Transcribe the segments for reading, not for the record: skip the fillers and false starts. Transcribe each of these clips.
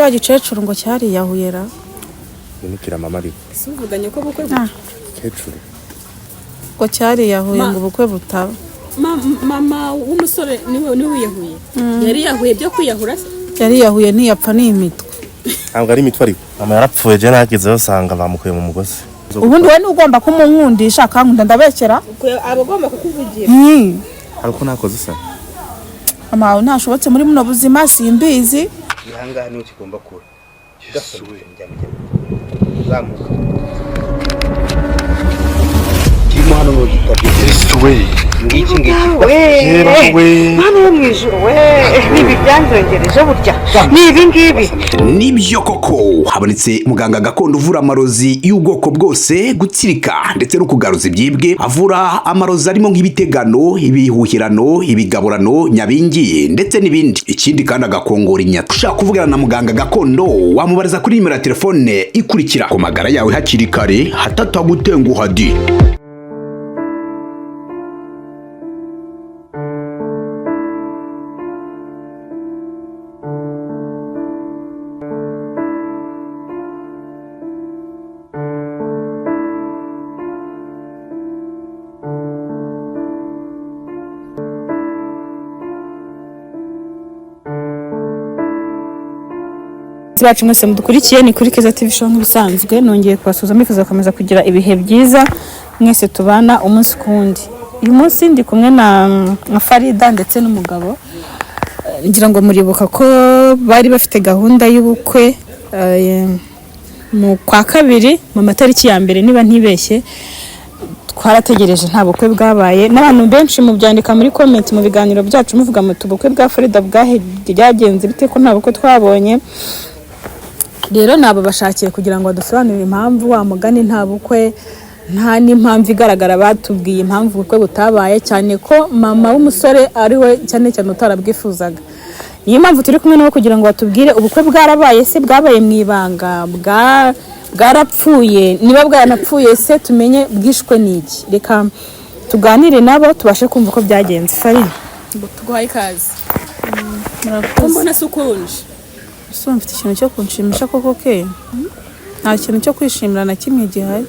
Cya gikecuru ngo cyariyahuye ra. Ntimukire mama ariko. Ese uvuganye ko bukwe Ah, Kecuru. ngo cyariyahuye Ma- ngo ubukwe butaba. Mama w'umusore niwe wiyahuye, yari yahuye byo kwiyahura se? Yariyahuye ntiyapfa n'imitwe. Ntabwo ari imitwe ariko. Mama yarapfuye, je nagezeyo usanga bamukuye mu mugozi. Ubundi wowe ugomba kumunkundisha akankunda ndabekera. Aba agomba kukuvugira. Hari uko nakoze isa. Mama wawe ntashobotse muri buno buzima simbizi. Ihangaha niho kigomba kuba uzamuka kirimo hano mu gitabo. Yesu we. Ngiki ngiki. We. Mana yo mu ijuru we, nibi byanzongereje burya ni ibi ngibi. Nibyo koko habonetse muganga gakondo uvura amarozi y'ubwoko bwose, gutsirika ndetse no kugaruza ibyibwe. Avura amarozi arimo nk'ibitegano, ibihuhirano, ibigaburano, nyabingi ndetse n'ibindi. Ikindi kandi agakongora inyatsi. Ushaka kuvugana na muganga gakondo wamubariza kuri nimero ya telefone ikurikira. Ku magara yawe hakiri kare hatatagutenguha di. Bacu mwese mudukurikiye ni kuri Keza TV Show nk'ibisanzwe, nongeye kubasuhuza mbifuza gukomeza kugira ibihe byiza mwese tubana umunsi ku wundi. Uyu munsi ndi kumwe na Farida ndetse n'umugabo. Ngira ngo muribuka ko bari bafite gahunda y'ubukwe mu kwa kabiri mu matariki ya mbere niba ntibeshye. Twarategereje nta bukwe bwabaye, n'abantu benshi mubyandika muri comment mu biganiro byacu muvuga muti ubukwe bwa Farida byagenze bite ko nta bukwe twabonye. Rero nabo bashakiye kugira ngo badusobanurire impamvu wa mugani nta bukwe, nta n'impamvu igaragara batubwiye impamvu ubukwe butabaye, cyane ko mama w'umusore ari we cyane cyane utarabwifuzaga. Niyo mpamvu turi kumwe nabo kugira ngo batubwire ubukwe bwarabaye se, bwabaye mu ibanga, bwarapfuye, niba bwaranapfuye se tumenye bwishwe n'iki. Reka tuganire nabo tubashe kumva uko byagenze. Fari, tuguhaye ikaze. Murakoze. Mbona se ukonje? Ese mfite ikintu cyo kunshimisha koko ke? Nta kintu cyo kwishimira na kimwe gihari.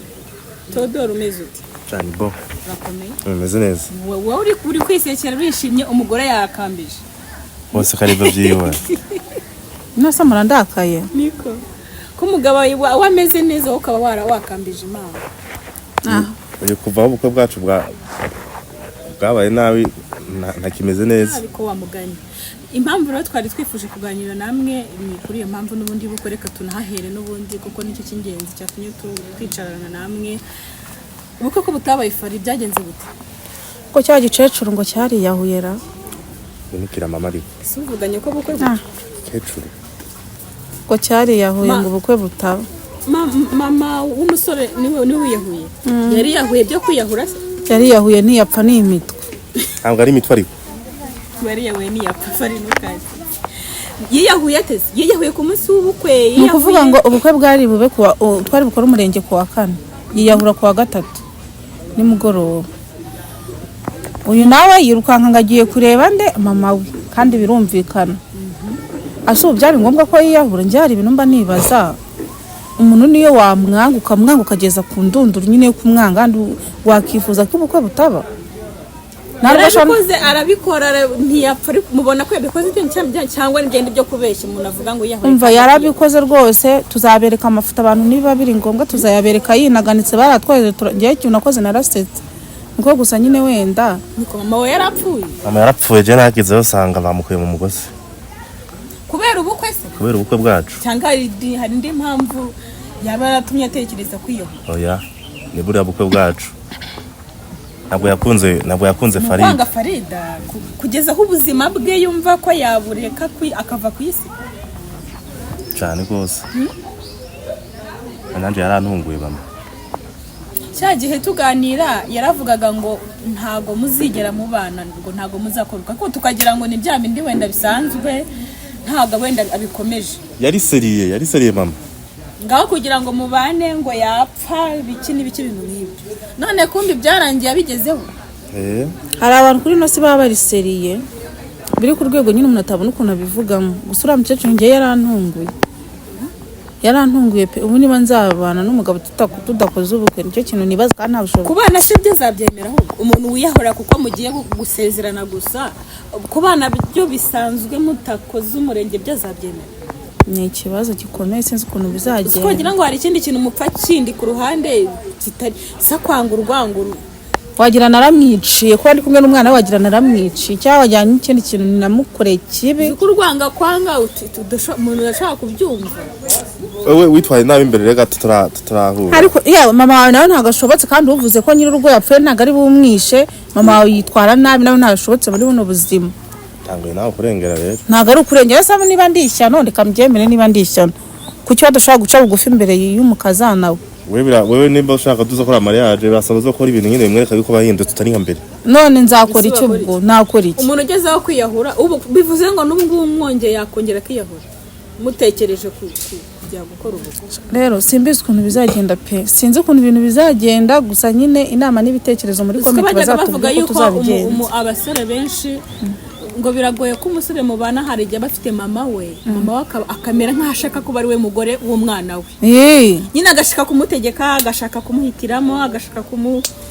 Todoro, umeze ute? Cyane bo. Urakomeye? Bimeze neza. Wowe uri kwisekera wishimye, umugore yakambije. Bose ko aribyo byiwe. Nose murandakaye. Niko ko umugabo wawe ameze neza, wowe ukaba wakambije Imana. Ah, Uyu kuva aho ubukwe bwacu bwabaye nabi ntakimeze neza. Ariko wamuganye impamvu rero twari twifuje kuganira namwe ni kuri iyo mpamvu n'ubundi bukwe, reka tunahahere n'ubundi kuko nicyo cy'ingenzi cyatumye twicarana namwe. Ubukwe ko butabaye, Fari, byagenze bute? Ko cya gikecuru ngo cyariyahuye ra. Ntimukire mama ariko. Ese uvuganye ko bukwe Ah, Kecuru. ngo cyariyahuye Ma- ngo ubukwe butaba. Mama w'umusore niwe wiyahuye, yari yahuye byo kwiyahura se? Yariyahuye ntiyapfa n'imitwe. Ntabwo ari imitwe ariko. Yari yahuye ntiyapfa. Fari, ntukaze. Yiyahuye ateze, yiyahuye ku munsi w'ubukwe? Ni ukuvuga ngo ubukwe bwari bube kuwa twari bukore umurenge ku wa kane, yiyahura ku wa gatatu nimugoroba. Uyu nawe yirukanka ngo agiye kureba nde, mama we, kandi birumvikana. Ase ubu byari ngombwa ko yiyahura? Njye hari ibintu mba nibaza. Umuntu niyo wamwanga ukamwanga ukageza ku ndunduro nyine yo kumwanga, kandi wakifuza ko ubukwe butaba. Ntabwo ashobora- Yarabikoze arabikora ntiyapfa, ariko mubona ko yabikoze ibyo cyangwa n'ibyo byo kubeshya umuntu avuga ngo yiyahuye? Umva, yarabikoze rwose. Tuzabereka amafoto abantu niba biri ngombwa, tuzayabereka yinaganitse baratwohereje. Njyewe ikintu nakoze narasetse, niko gusa nyine wenda. Niko mama we yarapfuye? Mama yarapfuye, je nagezeyo usanga bamukuye mu mugozi. Kubera ubukwe se? Kubera ubukwe bwacu. Cyangwa hari indi mpamvu yaba yaratumye atekereza kwiyahura? Oya, ni buriya bukwe bwacu. Ntabwo yakunze Ni Farida. ukwanga Farida kugeza aho ubuzima bwe yumva ko yabureka akava ku isi? Cyane rwose. Nanjye yarantunguye mama. Cya gihe tuganira yaravugaga ngo ntago muzigera mubana, ngo ntago muzakorwa, kuko tukagira ngo ni bya bindi wenda bisanzwe, ntago wenda abikomeje. Yari seriye, yari seriye mama. Ngaho kugira ngo mubane ngo yapfa ibiki n'ibiki, ibintu nk'ibyo, none kumbi byarangiye abigezeho. Hari abantu kuri ino si baba bari seriye biri ku rwego nyine umuntu atabona ukuntu abivugamo. Gusa uriya mukecuru njyewe yarantunguye. Yarantunguye pe. Ubu niba nzabana n'umugabo tudakoze ubukwe, nicyo kintu nibaza, kandi nta bushobozi. Kubana se byo azabyemera? Ahubwo umuntu wiyahura kuko mugiye gusezerana gusa, kubana byo bisanzwe mutakoze umurenge, byo azabyemera? Ni ikibazo gikomeye, sinzi ukuntu Uzi ko bizagenda. wagira ngo hari ikindi kintu mupfa kindi ku ruhande kitari se kwanga urwanguru. Wagira naramwiciye, kuba ndi kumwe n'umwana we, wagira naramwiciye, cyangwa wagira n'ikindi kintu namukoreye kibi. Uzi ko urwanga kwanga umuntu udashobora kubyumva. Wowe witwaye nabi imbere rega tutarahura. Ariko yewe, mama wawe nawe ntabwo ashobotse, kandi uvuze ko nyir'urugo yapfuye ntabwo ari bumwishe. Mama wawe yitwara nabi, nawe ntabwo ashobotse muri buno buzima. Tanguye nawe kurengera rero. Ntabwo ari ukurengera se, niba ndi ishyano reka mbyemere. Niba ndi ishyano, kuki badashobora guca bugufi imbere y'umukazana we? Wewe nimba ushaka tuzakora mariage, birasaba uzakora ibintu nyine bimwereka yuko bahindutse, utari nka mbere. None nzakora iki? Ese wakora? Ubwo nakora iki? Umuntu ugezeho kwiyahura ubu, bivuze ngo n'ubu ngubu mwongeye yakongera akiyahura, mutekereje kujya gukora ubukwe. Rero simbizi ukuntu bizagenda pe, sinzi ukuntu ibintu bizagenda, gusa nyine inama n'ibitekerezo muri Uzi ko comment bajyaga bavuga bazatubwira uko yuko tuzabigenza. Abasore benshi ngo biragoye ko umusore mubana, hari igihe aba afite mama we, mama we akamera nk'aho ashaka kuba ari we mugore w'umwana we. Nyine agashaka kumutegeka, agashaka kumuhitiramo, agashaka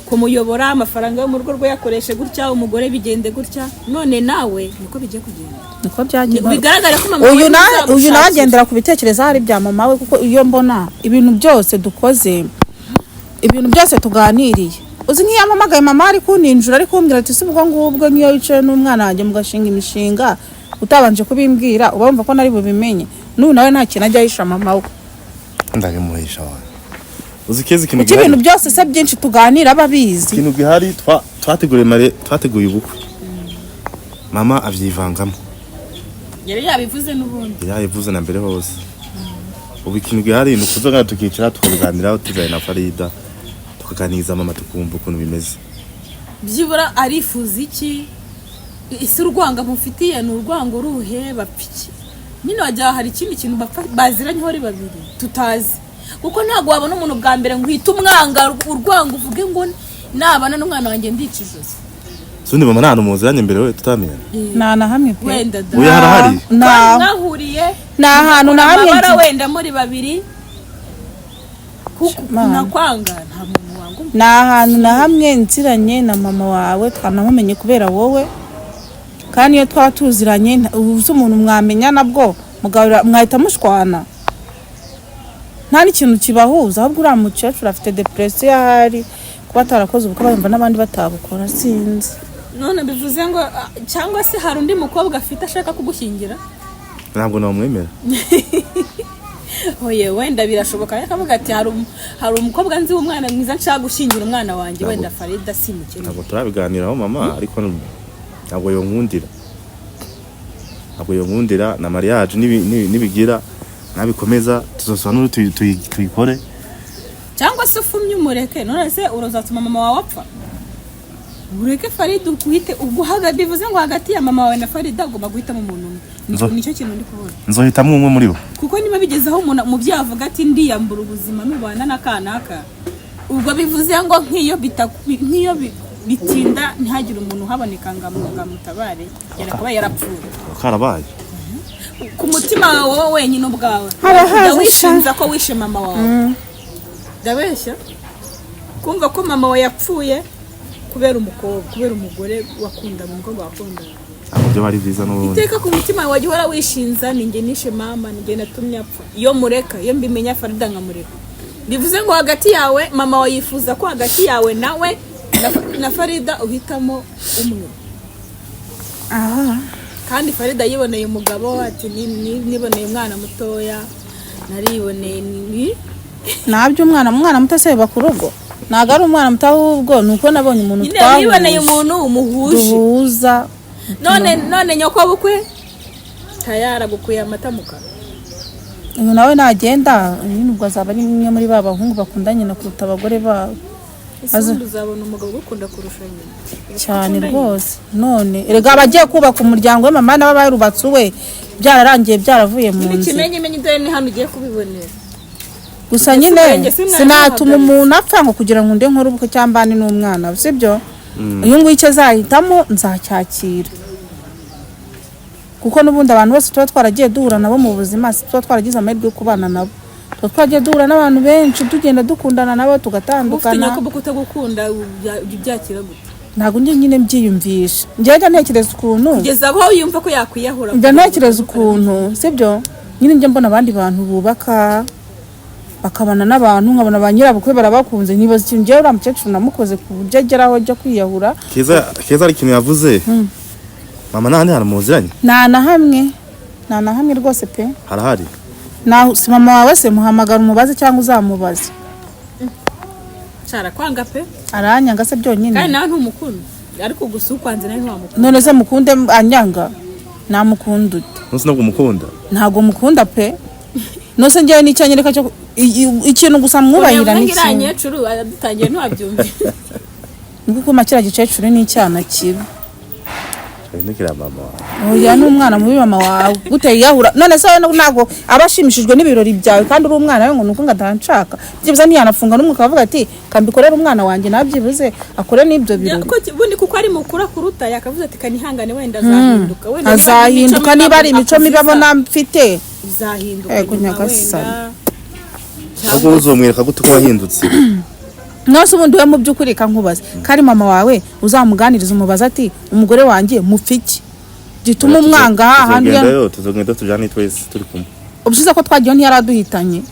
kumuyobora, amafaranga yo mu rugo rwe yakoreshe gutya, umugore bigende gutya. None nawe niko bigiye kugenda. Niko byagiye. Bigaragare ko mama Uyu we na uyu nawe ntuzamushakira. agendera ku bitekerezo ahari bya mama we, kuko iyo mbona ibintu byose dukoze, ibintu byose tuganiriye, uzi nk'iyo ampamagaye mama ari kuninjura, ari kumbwira ati: "Si ubwo ngubwo nk'iyo wicaye n'umwana wanjye mugashinga imishinga utabanje kubimbwira, uba wumva ko nari bubimenye?" N'ubu nawe nta kintu ajya ahisha mama we. Ndabimuhisha wawe, uzi keza ikintu Kuko ibintu byose se byinshi tuganira aba abizi. Ikintu gihari, twateguye twateguye ubukwe, mama avyivangamo. Yari yabivuze n'ubundi. Yabivuze na mbere hose. Ubu ikintu gihari ni ukuzoga tukicara tukabiganiraho tujanye na Farida, tukaganiriza mama, tukumva ukuntu bimeze. Byibura arifuza iki? Ese urwango mufitiye ni urwango ruhe? Bapfa iki nyine? Wagira hari ikindi kintu bapfa baziranyeho ari babiri tutazi, kuko ntabwo wabona umuntu bwa mbere ngo uhite umwanga urwango, uvuge ngo nabana n'umwana wanjye ndica ijosi. Sundi mama nta hantu muziranye mbere we tutamenyana? Nta na hamwe pe. Wenda da. Oya, harahari. Nta Mwahuriye nta hantu na hamwe amabara nzi. Wenda muri babiri kuko Mana. nakwanga, nta muntu wanga umuntu. Nta hantu na hamwe nziranye na mama wawe, twanamumenye kubera wowe. Kandi iyo twaba tuziranye, ubu se umuntu mwamenya nabwo mwahita mushwana, nta n'ikintu kibahuza. Ahubwo uriya mukecuru afite depression ahari, kuba atarakoze ubukwe bayumva n'abandi batabukora, sinzi. None bivuze ngo cyangwa se hari undi mukobwa afite ashaka kugushyingira? Ntabwo namwemera. Oye, wenda birashoboka, ariko avuga ati hari umukobwa nzi w'umwana mwiza nshaka gushyingira umwana wanjye, wenda Farida simukene. Ntabwo turabiganiraho mama, ariko ntabwo yonkundira, ntabwo yonkundira na mariage nibigira nabikomeza tuzosobanura tuyikore. Cyangwa se ufumye umureke. None se urazatuma mama wawe apfa? Ureke Farida uhite ubwo bivuze ngo hagati ya mama wawe na Farida ugomba guhitamo umuntu umwe. Nicyo kintu ndi kubona. Nzohitamo umwe muri bo. Kuko niba bigeze aho umuntu umubyeyi avuga ati ndiyambura ubuzima nubana na kanaka, ubwo bivuze ngo nk'iyo bitinda ntihagire umuntu uhaboneka ngo amutabare, yari kuba yarapfuye. Karabaye. Ku mutima wawe wowe wenyine ubwawe Harahaze. ujya wishinza ko wishe mama wawe? Ndabeshya? Kumva ko mama wawe yapfuye kubera umukobwa, kubera umugore wakundaga, umukobwa wakundaga. Ntabwo byo bari byiza n'ubundi. Iteka ku mutima wawe wajya uhora wishinza: ni njye nishe mama, ni njye natumye apfa, iyo mureka, iyo mbimenya Farida nkamureka. Bivuze ngo hagati yawe, mama wawe yifuza ko hagati yawe nawe na Farida uhitamo umwe. Kandi Farida yiboneye umugabo, ati "Niboneye umwana mutoya, nariboneye ni Ntabyo, umwana muto se biba ku rugo? Ntabwo ari umwana muto, ahubwo ni uko nabonye umuntu Nyine wiboneye twahuje, umuntu umuhuje, duhuza. None nyokobukwe tayari agukuye amata mu kanwa. Uyu nawe nagenda nyine, ubwo azaba ari umwe muri ba bahungu bakundanye na kuruta abagore babo. Ese ubundi uzabona umugabo ugukunda kurusha nyina? Cyane rwose. None erega aba agiye kubaka umuryango we, mama nawe aba yarubatse uwe, byararangiye, byaravuye mu nzira. Ikimenyimenyi dore ni hano ugiye kubibonera. Gusa Ese nyine ubwenge sinari sinatuma buhagaritse. umuntu apfa ngo kugira ngo unde nkore ubukwe cyangwa mbane n'umwana, sibyo? Uyu nguyu icyo azahitamo nzacyakira, kuko n'ubundi abantu bose tuba twaragiye duhura nabo mu buzima, si tuba twaragize amahirwe yo kubana nabo. Tuba twagiye duhura n'abantu benshi, tugenda dukundana nabo Ufite tugatandukana. nyakubahwa utagukunda, ubyakira gute? Ntabwo njye nyine mbyiyumvisha, njyewe njya ntekereza ukuntu Kugeza aho yumva ko yakwiyahura. Njya ntekereza ukuntu, sibyo nyine, njya mbona abandi bantu bubaka bakabana n'abantu, nkabona ba nyirabukwe barabakunze, nkibaza ikintu njyewe uriya mukecuru namukoze ku buryo agera aho ajya kwiyahura. Keza, Keza, hari ikintu yavuze. Mama nta handi hantu muziranye? Nta na hamwe, nta na hamwe rwose pe. Harahari. Naho si mama wawe se? Muhamagara umubaze cyangwa uzamubaze. Cara kwanga pe. Aranyanga se byonyine. Kandi nawe ntumukunda, ariko gusa ukwanze nawe ntiwamukunda. None se mukunde anyanga? Namukunda ute? Ntuzi ntabwo umukunda. Ntabwo mukunda pe. Nose njyewe n'icyanyereka cyo ikintu gusa mwubahira ni Uriya kimwe. Nyecuru adutangiye ntiwabyumve. Ni kuko kiriya gikecuru ni icyana kibi. Ntukira mama wawe. Oya, ni umwana mubi mama wawe. Gute yiyahura? None se wowe ntabwo aba ashimishijwe n'ibirori byawe kandi uri umwana we, ngo nuko ngo atanshaka? Byibuze ntiyanafunga n'umwe akavuga ati kambikorere umwana wanjye, nawe byibuze akore n'ibyo birori. Bundi kuko ari mukuru akuruta, yakavuze ati kanihangane, wenda azahinduka, wenda niba ari Azahinduka imico niba ari mibi imico mibi akuziza, abona mfite. izahinduka Ego, nyuma. Nyagasani. Wenda Ahubwo uzomwereka gute ko wahindutse? Nose ubundi we mu by'ukuri kankubaze, kari mama wawe, uzamuganiriza umubaze ati umugore wanjye mupfa iki gituma umwanga hahandi? Tuzogendayo, tuzogenda tujane twese turi kumwe. Ubushize ko twagiyeho ntiyaraduhitanye.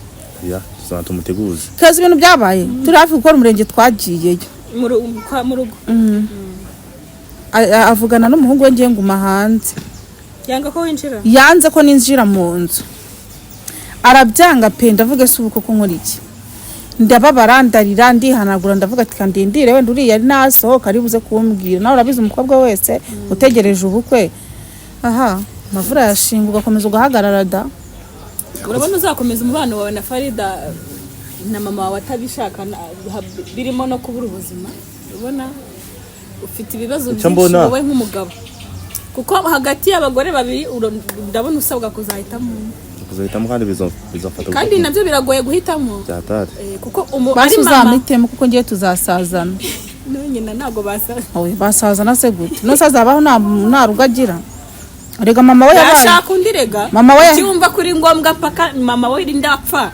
Ya, tuzana tumuteguze. Keza, ibintu byabaye turi hafi gukora umurenge twagiyeyo. Kwa mu rugo. Avugana n'umuhungu we, ngiye nguma hanze. Yanga ko winjira? Yanze ko ninjira mu nzu, arabyanga pe. Ndavuga ese ubu koko nkora iki? Ndababara, ndarira, ndihanagura, ndavuga ati kandindire, wenda uriya ari nasohoka ari buze kumbwira. Nawe urabizi, umukobwa wese utegereje ubukwe, aha amavura yashinga ugakomeza ugahagarara da. Urabona uzakomeza umubano wawe na Farida na mama wawe atabishaka, birimo no kubura ubuzima? Ubona ufite ibibazo Icyo byinshi mbona- wowe nk'umugabo, kuko hagati y'abagore babiri ndabona usabwa kuzahitamo umwe. Kuzahitamo kandi bizofata. Kandi nabyo biragoye guhitamo. Byatari. Kuko umu Basi ari mama uzamitemo kuko ngiye tuzasazana. No nyina ntabwo basa. Oya, basazana se gute? Nose azabaho nta rugo agira? Rega mama we yabaye Yashaka undi rega. Mama we- Ucyumva kuri ngombwa paka mama we rinda apfa,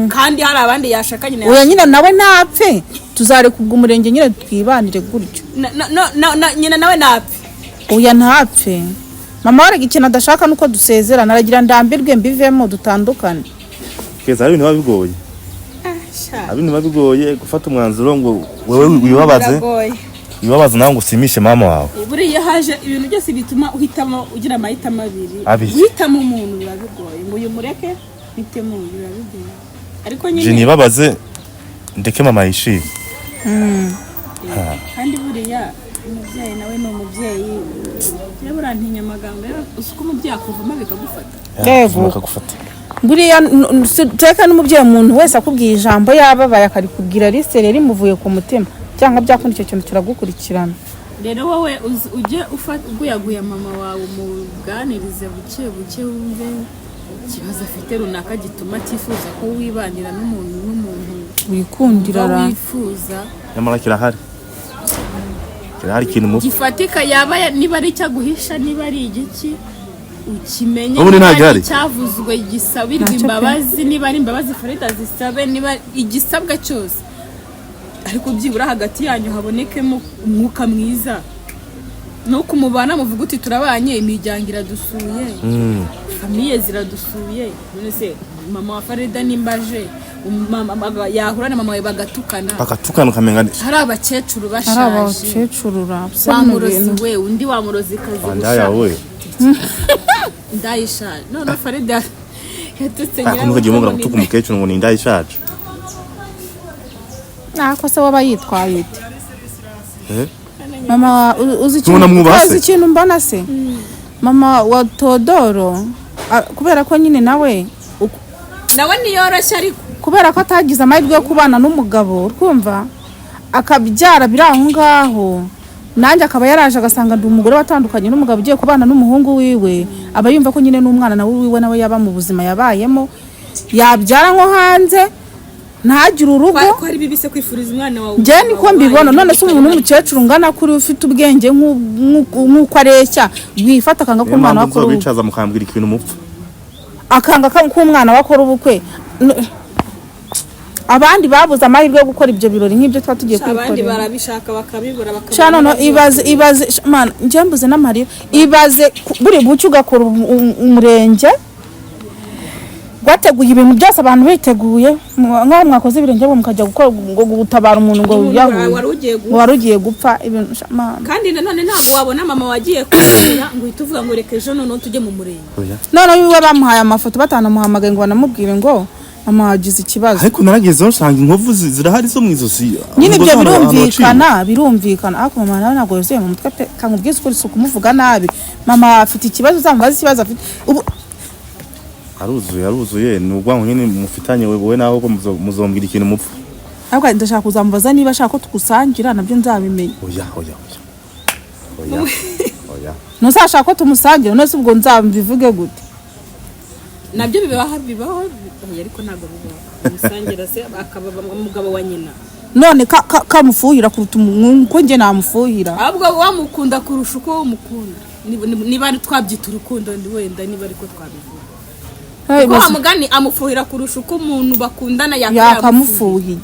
kandi hari abandi yashaka nyina. Oya nyine, nawe ntapfe, tuzareka ubwo umurenge nyine twibanire gutyo. Nyina nawe napfe? Oya, ntapfe. Mama we arega ikintu adashaka nuko dusezerana, aragira ndambirwe mbivemo dutandukane. Keza, hari ibintu biba bigoye, hari ibintu biba bigoye gufata umwanzuro ngo wewe wibabaze. Biragoye. Wibabaze nawe ngo usimishe mama wawe. Buriya haje ibintu byose bituma uhitamo, ugira amahitamo abiri. Abiri. Guhitamo umuntu biba bigoye, ngo uyu mureke hitemo uyu, biba bigoye, ariko Je nyine nibabaze ndeke mama yishime. Kandi buriya umubyeyi nawe ni umubyeyi. Rero buriya ntinya amagambo, rero uzi ko umubyeyi akuvamo bikagufata. Yego. Bakagufata. Buriya teka n'umubyeyi, umuntu wese akubwiye ijambo yababaye, akarikubwira risere rimuvuye ku mutima, cyangwa byakunda icyo kintu kiragukurikirana. Rero wowe ujye uguyaguya mama wawe, umuganirize buke buke, wumve ikibazo afite runaka gituma atifuza ko wibanira n'umuntu wikundira uba ra. Wifuza. Nyamara kirahari, kirahari ikintu mupfa. Gifatika yaba niba ari icyo aguhisha, niba ari igiki, ukimenye. Ubundi Niba nta ari gihari. icyavuzwe gisabirwa Ntacyo pe. imbabazi, niba ari imbabazi Farida zisabe, niba igisabwa cyose, ariko byibura hagati yanyu habonekemo umwuka mwiza, nuko umubana muvuga uti turabanye, imiryango iradusuye, famille ziradusuye. None se mama wa Farida nimba aje, yahura na mama we bagatukana, Bakatukana ukamenga hari abakecuru Ari bashaje. abakecuru ra se Wa bino murozi bintu. we, undi wa murozi kazi. Wandaya we. Ndayishaje none Farida yatutse. Ntabwo ntukagiye umubwira gutuka umukecuru ngo ni indaya ishaje. Nako se waba yitwaye ute? Eh? Mama uzi ikintu Ntubona mwubaha se? Uzi ikintu mbona se? Mama wa Todoro, kubera ko nyine nawe Nawe niyoroshye ariko. Kubera ko atagize amahirwe yo kubana n'umugabo, urumva, akabyara biri aho ngaho, nanjye akaba yaraje agasanga ndi umugore watandukanye n'umugabo ugiye kubana n'umuhungu wiwe, aba yumva ko nyine n'umwana nawe wiwe nawe yaba mu buzima yabayemo, yabyara nko hanze ntagire urugo. Ko ari bibi se kwifuriza umwana wawe Njyewe niko mbibona. None se umuntu w'umukecuru ungana kuri, ufite ubwenge nk'uko areshya, wifata akanga ko Niyo umwana we mpamvu akora ubukwe, nzobicaza mukambwira ikintu mupfa. Akanga ko umwana we akora ubukwe. Abandi babuze amahirwe yo gukora ibyo birori nk'ibyo tuba tugiye Abandi kwikorera. barabishaka bakabibura, bakabona. Sha, noneho ibaze, ibaze, sha, mana, njye mbuze n'amarira. Ibaze buri bucye ugakora umurenge wateguye ibintu byose, abantu biteguye, nk'aho mwakoze ibirenge ngo mukajya gukora ngo gutabara umuntu ngo Umuntu yahuye wari ugiye gupfa. Ngo wari ugiye gupfa, ibintu, sha, mana. Kandi nanone ntabwo wabona mama wagiye kwiyahura ngo uhite uvuga ngo reka ejo noneho tujye mu murenge. Oya. Noneho iwe bamuhaye amafoto, batanamuhamagaye ngo banamubwire ngo mama wagize ikibazo. Ariko naragezeho nsanga inkovu zirahari zo mu izosi. Nyine Ubwo ibyo zo ahantu haciye. birumvikana, birumvikana, ariko mama nawe ntabwo yuzuye mu mutwe pe. Kamubwize ukuri, si ukumuvuga nabi, mama afite ikibazo, uzamubaze ikibazo afite ubu. Aruzuye, aruzuye, ni urwango nyine mufitanye wowe nawe ko muzombwira ikintu mupfa. Ariko ndashaka kuzamubaza niba ashaka ko tugusangira, nabyo nzabimenya. Oya, oya, oya, oya, oya. Ntuzashaka ko tumusangira? None se ubwo nzabivuge gute? Nabyo bibaho, bibaho. Oya, ariko ntabwo bibaho umusangira se akaba umugabo wa nyina. None kamufuhira kuruta uko njye namufuhira. Ahubwo wamukunda kurusha uko umukunda. Niba ari twabyita urukundo wenda, niba ariko twabivuga. Hey, Kuko wa mugani amufuhira kurusha uko umuntu bakundana yakamufuhira. Yakamufuhiye.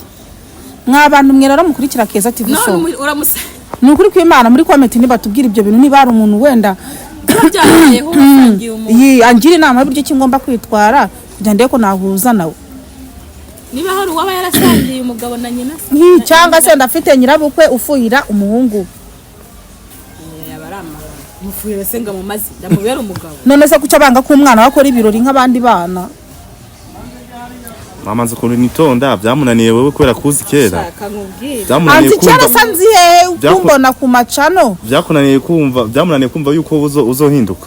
Mwa bantu mwe rero mukurikira Keza TV None Show, uramusa ni ukuri kw'Imana, muri comment nibatubwira ibyo bintu, niba hari umuntu wenda biba byabayeho wasangiye umuntu. Angira inama y'uburyo ki ngomba kwitwara kugira ndebe ko nahuza nawe. Niba hari uwaba yarasangiye umugabo na nyina se. Cyangwa se ndafite nyirabukwe ufuhira umuhungu. Yaba ari amahano mufuhira se ngo amumaze ndamubere umugabo. None se kuki abanga ko umwana we akora ibirori nk'abandi bana? Mama nzi ukuntu nitonda, byamunaniye wowe kubera kuzi kera. Shaka nkubwire. Byamunaniye Anzi kera kumva se nzi hehe? Kumbona ku macano. Byakunaniye kumva, byamunaniye kumva yuko uzohinduka.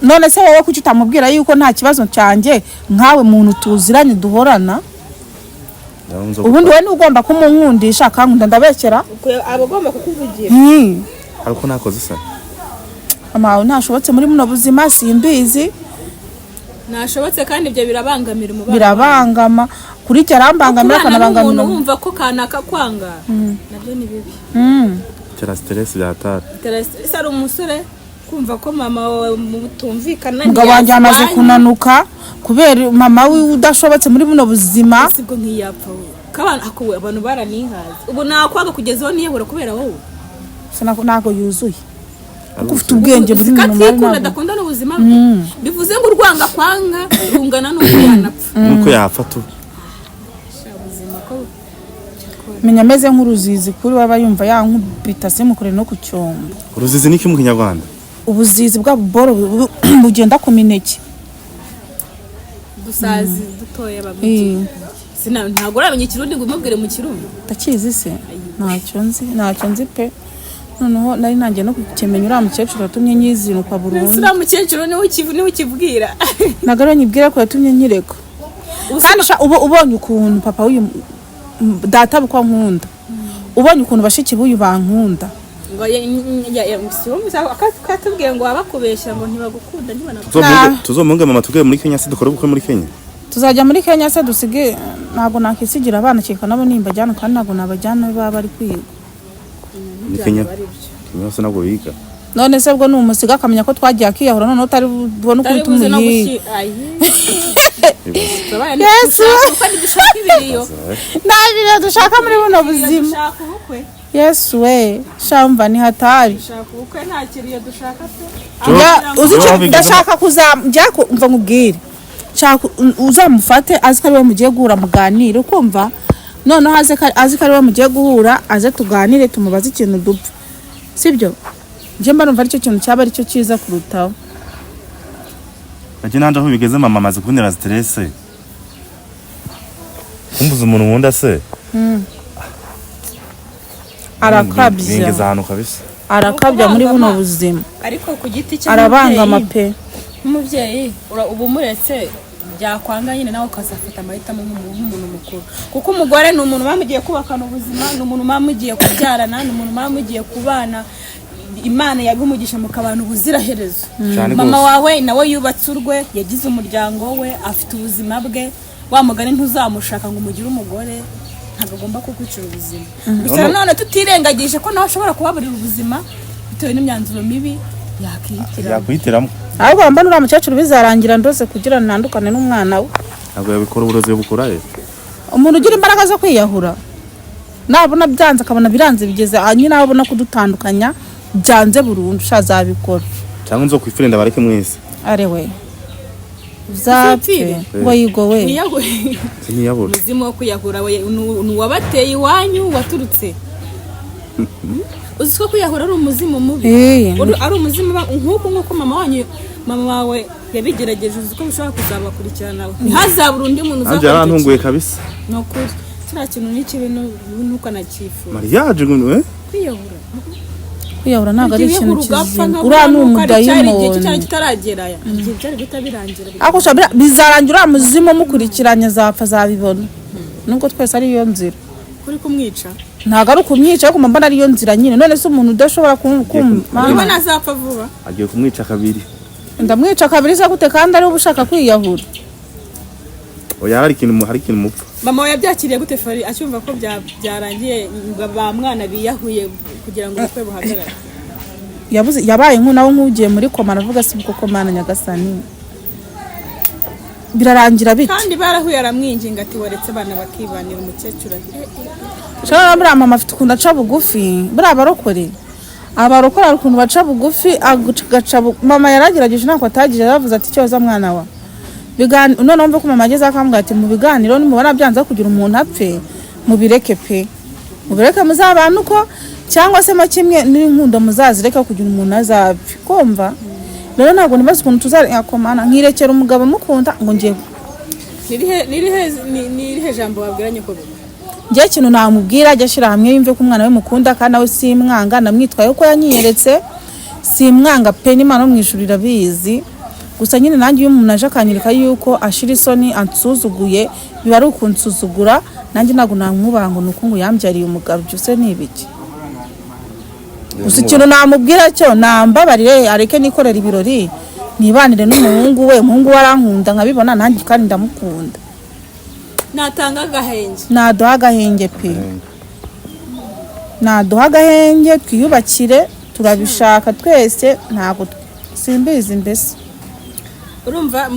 None se wowe kuki utamubwira yuko nta kibazo cyanjye, nkawe muntu tuziranye duhorana? Ubundi wowe niba ugomba kumunkundisha akankunda, ndabeshyera? Aba agomba kukuvugira. Ariko nakoze isa. Mama wawe ntashobotse muri buno buzima, simbizi. Ntashobotse, kandi ibyo birabangamira umubano. Birabangama kuri cyo, arambangamira, Kubana n'umuntu akanabangamira. wumva ko kanaka kwanga nabyo ni bibi. Tera stress byatari. Bitera stress. Ari umusore kumva ko mama wawe mutumvikana. Umugabo wanjye yamaze ntiyazwanye. kunanuka kubera mama we udashobotse muri buno buzima. Sibwo nk'iyapfa we kabana ako we, abantu baranihaze, ubu nakwanga kugeza aho niyahura kubera wowe. Ntabwo yuzuye kuko ufite ubwenge buri mu katikunda ntabwo adakunda n'ubuzima bwe, bivuze ngo urwanga kwanga rungana n'uko yanapfa. Nuko yapfa tu. Ubuzima ko Menya ameze nk'uruzizi kuri waba yumva yankubita simukore no ku cyombo. Uruzizi ni iki mu Kinyarwanda? Ubuzizi bwa buboro bugenda ku mineke. Dusazi dutoya bamwe. Sina ntabwo uramenya Ikirundi ngo umubwire mu Kirundi. Ndakizi se? Ntacyo nzi, ntacyo nzi pe. Noneho nari nangiye no kukimenya, uriya mukecuru yatumye nyizinukwa burundu. Uriya mukecuru niwe ukibwira. Ntabwo ariwe nyibwira ko yatumye nkireka. Kandi sha, uba ubonye ukuntu papa w'uyu data bukwa nkunda, ubonye ukuntu bashiki b'uyu bankunda. Ngo katubwiye ngo wabakubeshya ngo ntibagukunda, ntibanagukunda. Tuzomunge mama tugiye muri Kenya se, dukore ubukwe muri Kenya. Tuzajya muri Kenya se dusige? Ntabwo nakisigira abana, kereka nabo nimbajyana, kandi ntabwo nabajyana baba bari kwiga. Muri Kenya, Kenya hose ntabwo biga. None se bwo numusiga akamenya ko twagiye akiyahura, noneho utari bubone Utari ukuntu buze no tumuyiga. ayi. Ibaze. Yesu! Kuko ntidushaka ibiriyo. Nta bintu dushaka muri buno buzima. Dushaka ubukwe. Yesu we, shamva ni hatari. Dushaka ubukwe, nta kiriyo dushaka pe. Uzi icyo Jo, bigeze ndashaka kuzajya mva nkubwire, nshaka uzamufate azi ko ari we mugiye guhura, muganire, ukumva noneho azi ko ari we mugiye guhura, aze tuganire, tumubaze ikintu dupfa, sibyo? Njye mba numva aricyo kintu cyaba aricyo cyiza kurutaho. Nanje nanje aho bigeze mama amaze kuntera stress. Kumbuza umuntu nkunda se? Arakabya. Bingeze ahantu kabisa. Arakabya muri buno buzima. Ariko ku giti cye Arabangama pe. Nk'umubyeyi uba umuretse, byakwanga nyine nawe ukazafata amahitamo nk'umuntu mukuru, kuko umugore ni umuntu muba mugiye kubakana ubuzima, ni umuntu muba mugiye kubyarana, ni umuntu muba mugiye kubana, Imana yabimugisha mukabana ubuziraherezo. Cyane Mama rwose. wawe nawe yubatse urwe, yagize umuryango we, afite ubuzima bwe. Wa mugani ntuzamushaka ngo umugire umugore, ntabwo agomba kukwicira ubuzima. Gusa nanone tutirengagije ko nawe ashobora kubaburira ubuzima bitewe n'imyanzuro mibi yakwihitiramo. Yakwihitiramo. Ahubwo mbona uriya mukecuru bizarangira ndose kugira ngo ntandukane n'umwana we. Ntabwo yabikora, uburozi bukora he. Umuntu ugira imbaraga zo kwiyahura nabona byanze, akabona biranze, bigeze nyine aho abona kudutandukanya byanze burundu, sha azabikora. Cyangwa nzokwifure ndabareke mwese. Are we, uzapfe. Uzapfire? Ngo yigowe. Niyahure. Siniyabura. Umuzimu wo kwiyahura we ni uwabateye iwanyu waturutse. Uzi ko kwiyahura ari umuzimu mubi? Eh. Ari umuzimu nk'uku nk'uko mama wanyu, mama wawe yabigerageje, uzi ko bishobora kuzabakurikirana, ntihazabure undi muntu Nanjye uzakora icyo yarantunguye kabisa. kintu. Ni ukuri kiriya kintu ni kibi, ntukanacyifura. Mariage ngo eh? Kwiyahura. Kwiyahura ntabwo ari ikintu Wiyahura ugapfa kizima. nka Uriya ni nuko ari cyari igihe umudayimoni. cyari kitaragera, aya igihe byari guhita birangira. Ariko sha bizarangira uriya muzimu umukurikiranye azapfa, azabibona, nubwo twese ari yo nzira. Kuri kumwica. Ntabwo ari ukumwica, ariko mbona ariyo nzira nyine. None se umuntu udashobora Niba nazapfa vuba. Agiye kumwica kabiri. Ndamwica kabiri se gute kandi ariwe uba ushaka kwiyahura? Oya, hari ikintu mupfa. Mama we yabyakiriye gute, Fari, acyumva ko byarangiye ngo ba mwana biyahuye kugira ngo ubukwe buhagarare? Yabuze, yabaye nk'unawe nk'ugiye muri koma, aravuga: "Si koko Mana nyagasani, birarangira bite?" Kandi barahuye, aramwinginga ati: "Waretse abana bakibanira?" Umukecuru ati: "Eh, eh, eh." Shobora buriya mama afite ukuntu aca bugufi, buriya abarokore hari ukuntu baca bugufi, agaca mama yaragerageje ntako atagize, yaravuze ati: "Cyoza mwana wa noneho mve ko mama ageze akambwira ati: 'Mu biganiro nimubona byanze kugira umuntu apfe, mubireke pe, mubireke muzabane uko, cyangwa se mo kimwe n'inkundo muzazireke kugira umuntu azapfe.'" Kumva rero ntabwo nibaza ukuntu tuzakomana nkirekera umugabo mukunda ngo ngiye. Ni irihe jambo wabwira nyoko bukwe? Njye ikintu namubwira, ajya ashyira hamwe yumve ko umwana we mukunda, kandi nawe simwanga, namwitwaye uko yanyiyeretse, simwanga pe, n'Imana yo mu ijuru irabizi. Gusa nyine nanjye iyo umuntu aje akanyereka yuko ashira isoni ansuzuguye, biba ari ukunsuzugura, nanjye ntabwo namwubaha ngo ni uko ngo yambyariye umugabo. Ibyo se ni ibiki? Gusa ikintu namubwira cyo, nambabarire areke nikorera ibirori, nibanire n'umuhungu we. Umuhungu we arankunda nkabibona, nanjye kandi ndamukunda. Natanga agahenge. Naduha agahenge pe, naduha agahenge twiyubakire, turabishaka twese. Ntabwo simbizi mbese. Urumva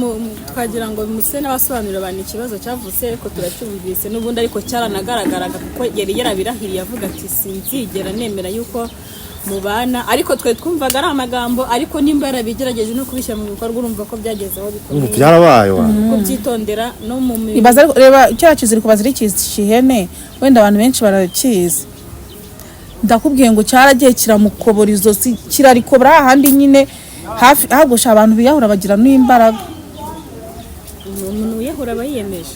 twagira ngo muse n'abasobanurira abantu ikibazo cyavutse, ariko turacyumvise n'ubundi, ariko cyaranagaragaraga kuko yari yarabirahiriye avuga ati: "Sinzigera nemera yuko mubana." Ariko twe twumvaga ari amagambo, ariko nimba yarabigerageje no kubishyira mu bikorwa, urumva ko byageze aho Ubu bikomeye. byarabaye wa. Kubyitondera no mu Ibaza ariko, reba kiriya kiziriko bazirikisha ihene, wenda abantu benshi barakizi. Ndakubwiye ngo cyaragiye kiramukobora izosi, kirarikobora hahandi nyine hafi hagosha. Abantu biyahura bagira n'imbaraga. Umuntu wiyahura aba yiyemeje.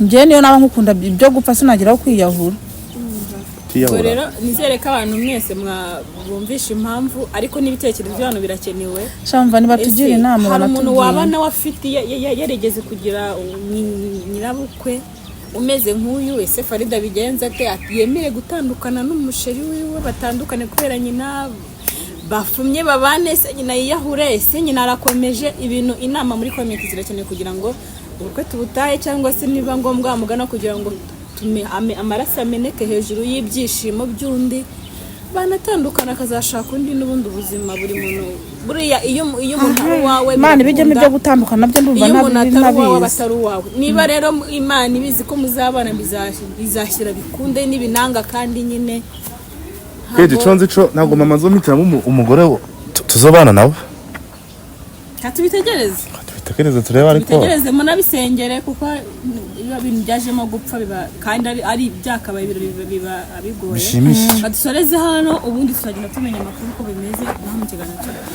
Njyewe niyo naba nkukunda ibyo gupfa, sinageraho kwiyahura. Ubwo Tiyahura. rero nizere ko abantu mwese mwabumvisha impamvu, ariko n'ibitekerezo by'abantu birakenewe. Shamva ntibatugira Ese inama, hari umuntu banatubwira. waba nawe afite yarigeze kugira nyirabukwe umeze nk'uyu? Ese Farida bigenza ate? Ati yemere gutandukana n'umusheri wiwe, batandukane kubera nyina, bafumye babane, se nyina yiyahure, ese nyina arakomeje ibintu? Inama muri comment zirakenewe kugira ngo ubukwe tubutahe, cyangwa se niba ngombwa mugana kugira ngo amaraso ameneke hejuru y'ibyishimo by'undi, banatandukana akazashaka undi n'ubundi ubuzima. Buri muntu buriya iyo umuntu ari uwawe Imana ibijyemo. birakunda. Ibyo gutandukana nabyo ndumva Iyo umuntu atari uwawe aba ntabizi. atari uwawe. Niba rero Imana ibizi ko muzabana, bizashyira bikunde n'ibinanga kandi nyine. Keje ico nzi co, ntabwo mama azomitiramo umugore tuzobana nawe. Tubitegereze. Tubitekereze turebe, ariko Tubitegereze, munabisengere, kuko iyo ibintu byajemo gupfa biba kandi ari byakabaye ibirori biba bigoye. Bishimishije. Badusoreze hano, ubundi tuzagenda tumenya amakuru uko bimeze naho mu kiganiro cyacu.